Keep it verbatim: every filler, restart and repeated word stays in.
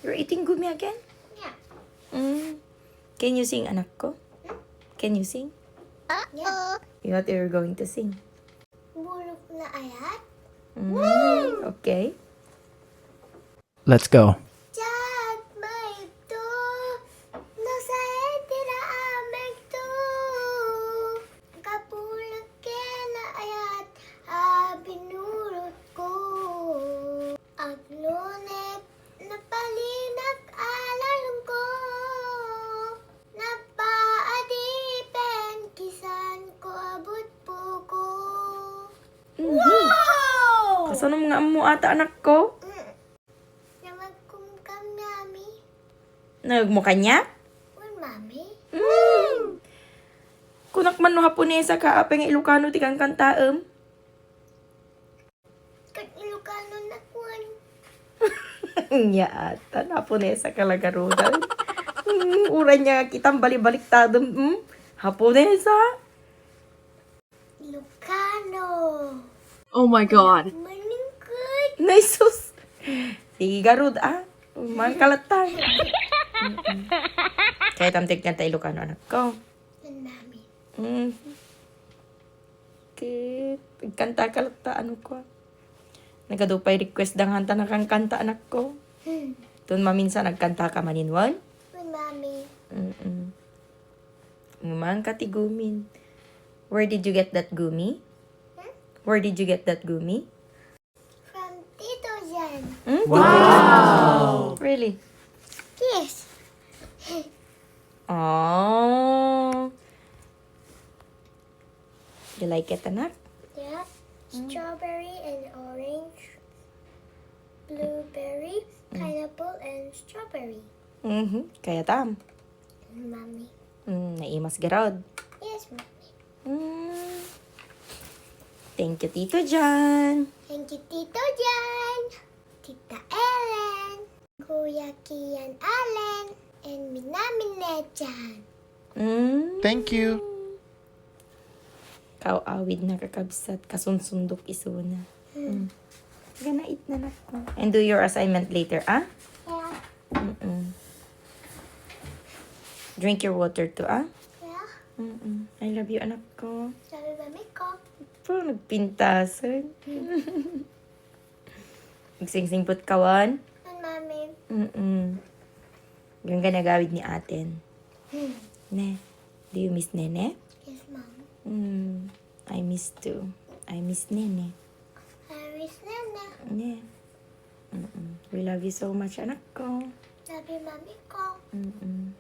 You're eating gumi again? Yeah. Mm. Can you sing, anak ko? Hmm? Can you sing? Yeah. What are you going to sing? Bulok na ayat. Mm, okay. Let's go. Diak maibto, no saet ti raamekto. Gapu la ken ayat a binulotko. Agnunek, napalinak a lalongko. Napaadipen, kisanko a butboko. Mhm. Wow! Kasano nga ammo ata, anak ko? Mm. Nawagkom kan Mami. Nawagmo kaniak? Wen, Mami. Mm. Kunak man no Haponesa ka, apay nga Ilocano ti kankantaem? Ket Ilocano nak wen. Nia ata, Haponesa ka la garuden. Mm, uray nia kitam, balibaliktadem, mm? Haponesa? Ilocano. Oh my God. Maningkot. Nay, sus. Sige, garud, ah. Mangkalattan. Mm-mm. Kaya tamtig kanta Ilocano, anak ko. Ang dami. Mm. Kit, kanta ka latta, ano ko. Nagadu pay request da nga anta nakankanta, anak ko. Hmm. Tun maminsan nagkanta ka manen wen? Wen, Mami. Mm-mm. Umang ka ti gumin. Where did you get that gumi? Hmm? Where did you get that gumi? From Tito Jan. Hmm? Wow! Really? Yes. Oh. You like it, anak? Yeah. Mm. Strawberry and orange. Blueberry, mm, pineapple, and strawberry. Mhm. Kaya tam. Mami. Mm, naimas garud. Yes, Mami. Mm. Thank you, Tito Jan. Thank you, Tito Jan. Tita Ellen. Kuya Kian Allen. And Minamine Jan. Mm. Thank you. Kaw-awid na, kakabsat, kasunsundok isuna. Hmm. Mm. Gana it na, anak ko. And do your assignment later, ah? Yeah. Mm-mm. Drink your water too, ah? Yeah. Mm-mm. I love you, anak ko. Love you, Mami ko. Pero nagpintasan. Hmm. Magsingsingput ka wen? Wen, Mami. Mm-mm. Yung ginagawid ni aten. Hmm. Ne. Do you miss Nene? Yes, Mom. Mm. I miss too. I miss Nene. I miss Nene. Ne. Mm-mm. We love you so much, anak ko. Love you, Mami ko. Mm-mm.